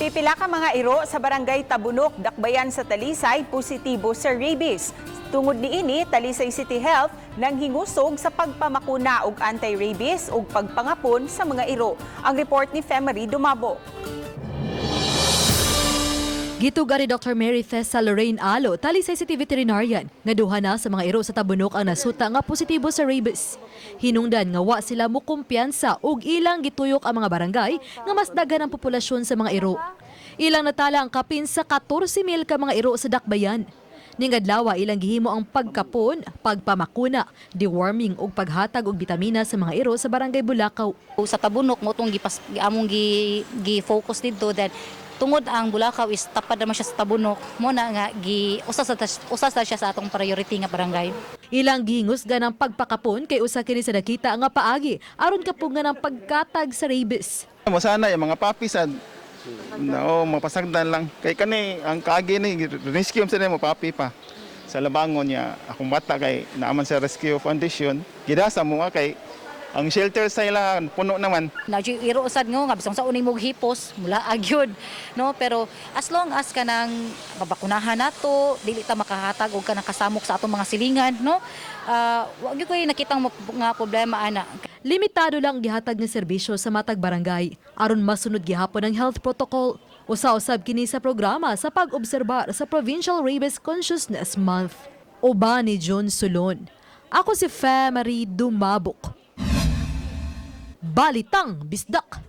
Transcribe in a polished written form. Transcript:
Pipila ka mga iro sa Barangay Tabunok, Dakbayan sa Talisay, positibo sa rabies. Tungod niini, Talisay City Health nanghingusog sa pagpamakuna og anti-rabies ug pagpangapon sa mga iro. Ang report ni Femery Dumabo. Gituga ni Dr. Mary Thessa Lorraine Alo, Talisay City Veterinarian, nga duha na sa mga iro sa Tabunok ang nasuta nga positibo sa rabies. Hinungdan nga wa sila mukumpiyansa ug ilang gituyok ang mga barangay nga mas daghan ang populasyon sa mga iro. Ilang natala ang kapin sa 14,000 ka mga iro sa Dakbayan. Ning adlaw, ilang gihimo ang pagkapon, pagpamakuna, deworming ug paghatag og bitamina sa mga iro sa Barangay Bulacau. Sa Tabunok mao tong gipas among gi focus didto. Then tungod ang Bulacau is tapad naman siya sa Tabunok, mao na nga gi usa sa siya sa atong priority nga barangay. Ilang gihingusgan ang pagpakapon kay usa kini sa nakita nga paagi aron kapungan ang pagkatag sa rabies. Mo sana yung mga puppy sad. No, mapasagdan lang. Kay kani ang kaagi ni rescue sa nimo puppy pa. Sa Labangon niya akong bata kay naaman sa Rescue Foundation. Gidasa mo nga kay ang shelter sa ila puno naman. Na iro usad nga bisan sa uning mog hipos mula agyud, no? Pero as long as kanang mabakunahan nato, dili ta makahatag og kanang kasamok sa atong mga silingan, no? Wa gyud koy nakitang nga problema ana. Limitado lang ang gihatag nga serbisyo sa matag barangay aron masunod gihapon ang health protocol. Usa-usab kini sa programa sa pag-obserbar sa Provincial Rabies Consciousness Month. Uban ni John Solon. Ako si Fe Marie Dumabok. Balitang Bisdak.